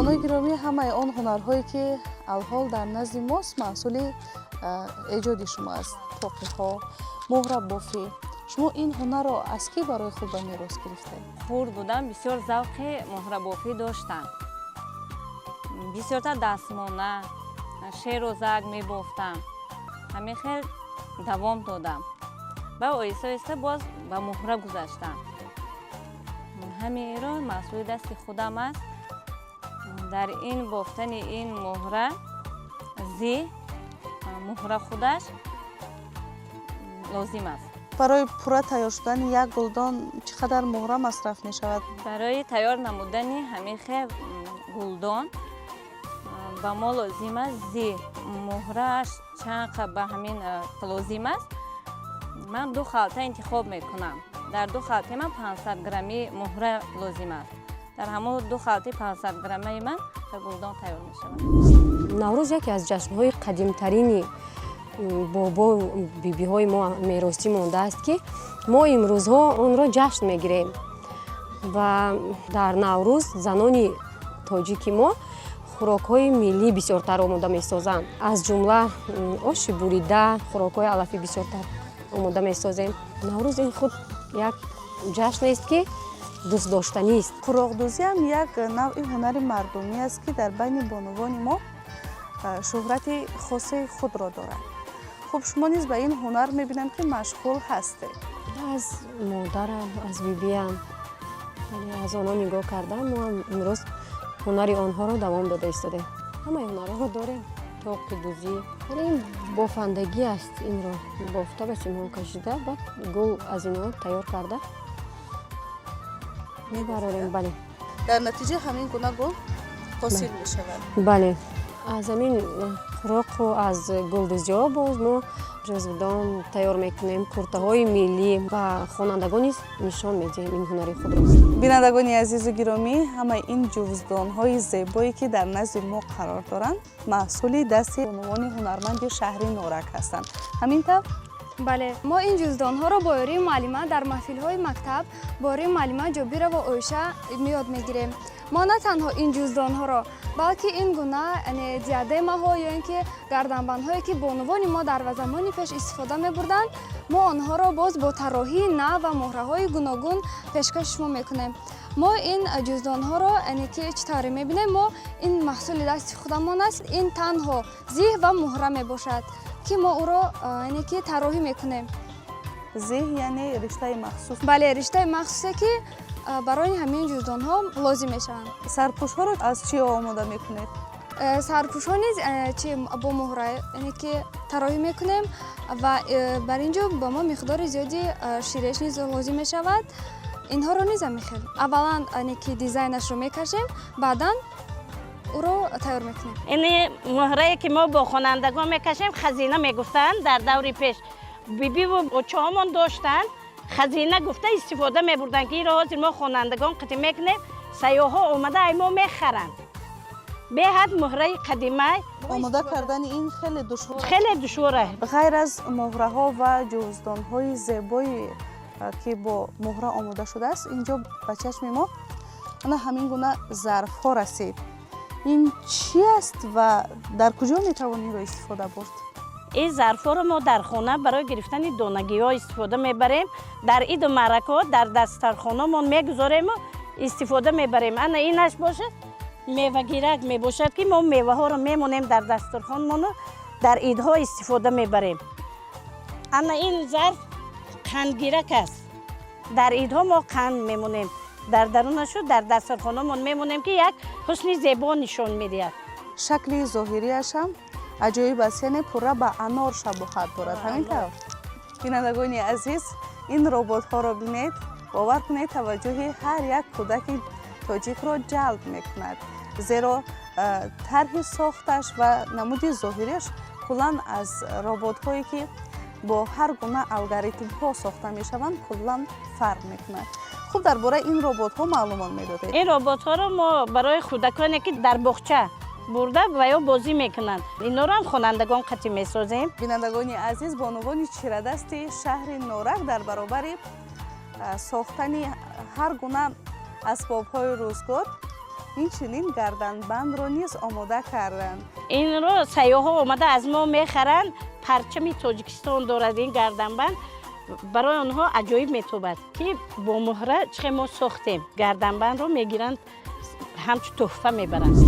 Бонуи гиромӣ, ҳамаи он ҳунарҳое, ки алҳол дар назди мост, маҳсули эҷоди шумо аст: тоқиҳо, муҳрабофӣ. Шумо ин ҳунарро аз кӣ барои худ ба мерос гирифтед? Хурд будам, бисёр завқи муҳрабофӣ доштам. Бисёртар дастмона, шерозак мебофтам. Ҳамин хел давом додам ва оҳиста оҳиста боз ба муҳра гузаштам. Ҳаминро маҳсули дасти худам аст. Дар ин бофтани ин муҳра зиҳ, муҳра худаш лозим аст. Барои пурра тайёр шудани як гулдон чӣ қадар муҳра масраф мешавад? Барои тайёр намудани ҳамин хел гулдон ба мо лозим аст зиҳ, муҳрааш чанд ба ҳамин лозим аст. Ман ду халта интихоб мекунам. Дар ду халтаи ман 500 грамми муҳра лозим аст. Дар ҳамон ду халтаи 500 граммаи ман гулдон тайёр мешавад. Наврӯз яке аз ҷашнҳои қадимтарини бобо бибиҳои мо меросӣ мондааст, ки мо имрӯзҳо онро ҷашн мегирем. Ва дар Наврӯз занони тоҷики мо хӯрокҳои миллӣ бисёртар омода месозанд, аз ҷумла оши бурида, хӯрокҳои алафӣ бисёртар омода месозем. Наврӯз ин худ як ҷашнест, ки дӯстдоштанист. Қуроқдӯзӣ ҳам як навъи ҳунари мардумӣ аст, ки дар байни бонувони мо шӯҳрати хоси худро дорад. Хуб, шумо низ ба ин ҳунар мебинам, ки машғул ҳастед. Аз модарам, аз бибиям, аз онҳо нигоҳ кардам. Мо ҳам имрӯз ҳунари онҳоро давом дода истодем. Ҳамаи ҳунарҳоро дорем: тоқидӯзӣ, вале ин бофандагӣ аст. Инро бофта, ба симҳо кашида, баъд гул аз инҳо тайёр карда мебарорем, бале. Дар натиҷа ҳамин гуна гул ҳосил мешавад. Бале, аз ҳамин хӯроқу аз гулдӯзиҳо боз мо ҷузвдон тайёр мекунем, куртаҳои миллӣ ба хонандагон низ нишон медиҳем ин ҳунари худро. Бинандагони азизу гиромӣ, ҳамаи ин ҷуздонҳои зебое, ки дар назди мо қарор доранд, маҳсули дасти бонувони ҳунарманди шаҳри Норак ҳастанд. Ҳамин тавр? Бале, мо ин ҷуздонҳоро бо ёрии муаллима дар маҳфилҳои мактаб, бо ёрии муаллима Ҷобирова Оиша ёд мегирем. Мо на танҳо ин ҷуздонҳоро, балки ин гуна, яъне диадемаҳо ё ин ки гарданбандҳое, ки бонувони мо дар замони пеш истифода мебурданд, мо онҳоро боз бо тарроҳии нав ва муҳраҳои гуногун пешкаши шумо мекунем. Мо ин ҷуздонҳоро, яъне ки чӣ тавре мебинем, мо ин маҳсули дасти худамон аст. Ин танҳо зиҳ ва муҳра мебошад, ки мо ӯро, яъне ки тарроҳӣ мекунем. Зиҳ яъне риштаи махсус? Бале, риштаи махсусе, ки барои ҳамин ҷуздонҳо лозим мешаванд. Сарпӯшҳоро аз чӣ омода мекунед? Сарпӯшҳо низ чи бо муҳра, яъне ки тарроҳӣ мекунем ва бар ин ҷо ба мо миқдори зиёди ширеш низ лозим мешавад. Инҳоро низ ҳамин хел аввалан, яъне ки дизайнашро мекашем, баъдан ӯро тайёр мекунем. Ини муҳрае, ки мо бо хонандагон мекашем, хазина мегуфтанд. Дар даври пеш бибиву очаҳомон доштанд, хазина гуфта истифода мебурданд, ки инро ҳозир мо хонандагон қатӣ мекунем. Сайёҳҳо омада ай мо мехаранд. Беҳад муҳраи қадимай. Омода кардани ин хеле душвор? Хеле душвора. Ғайр аз муҳраҳо ва ҷуздонҳои зебое, ки бо муҳра омода шудааст, инҷо ба чашми мо ана ҳамин гуна зарфҳо расид. Ин чӣ аст ва дар куҷо метавон инро истифода бурд? Ин зарфҳоро мо дар хона барои гирифтани донагиҳо истифода мебарем. Дар иду маъракаҳо дар дастархонамон мегузорему истифода мебарем. Ана инаш бошад, мевагирак мебошад, ки мо меваҳоро мемонем дар дастархонмону дар идҳо истифода мебарем. Ана ин зарф қандгирак аст. Дар идҳо мо қанд мемонем дар дарунашу дар дастархонамон мемонем, ки як ҳусни зебо нишон медиҳад. Шакли зоҳириашам аҷоиб аст, яъне пурра ба анор шабоҳат дорад. Ҳамин тавр, бинандагони азиз, ин роботҳоро бинед. Бовар кунед, таваҷҷӯҳи ҳар як кӯдаки тоҷикро ҷалб мекунад, зеро тарҳи сохташ ва намуди зоҳириаш куллан аз роботҳое, ки бо ҳар гуна алгоритмҳо сохта мешаванд, куллан фарқ мекунад. Хуб, дар бораи ин роботҳо маълумот медодед. Ин роботҳоро мо барои кӯдаконе, ки дар боғча бурда ва ё бозӣ мекунанд, инҳоро ҳам хонандагон қатӣ месозем. Бинандагони азиз, бонувони чирадасти шаҳри Норак дар баробари сохтани ҳар гуна асбобҳои рӯзгор Инчунин гарданбандро низ омода карданд. Инро сайёҳҳо омада аз мо мехаранд. Парчами Тоҷикистон дорад ин гарданбанд. Барои онҳо аҷоиб метобад, ки бо муҳра чӣ мо сохтем. Гарданбандро мегиранд, ҳамчун тӯҳфа мебаранд.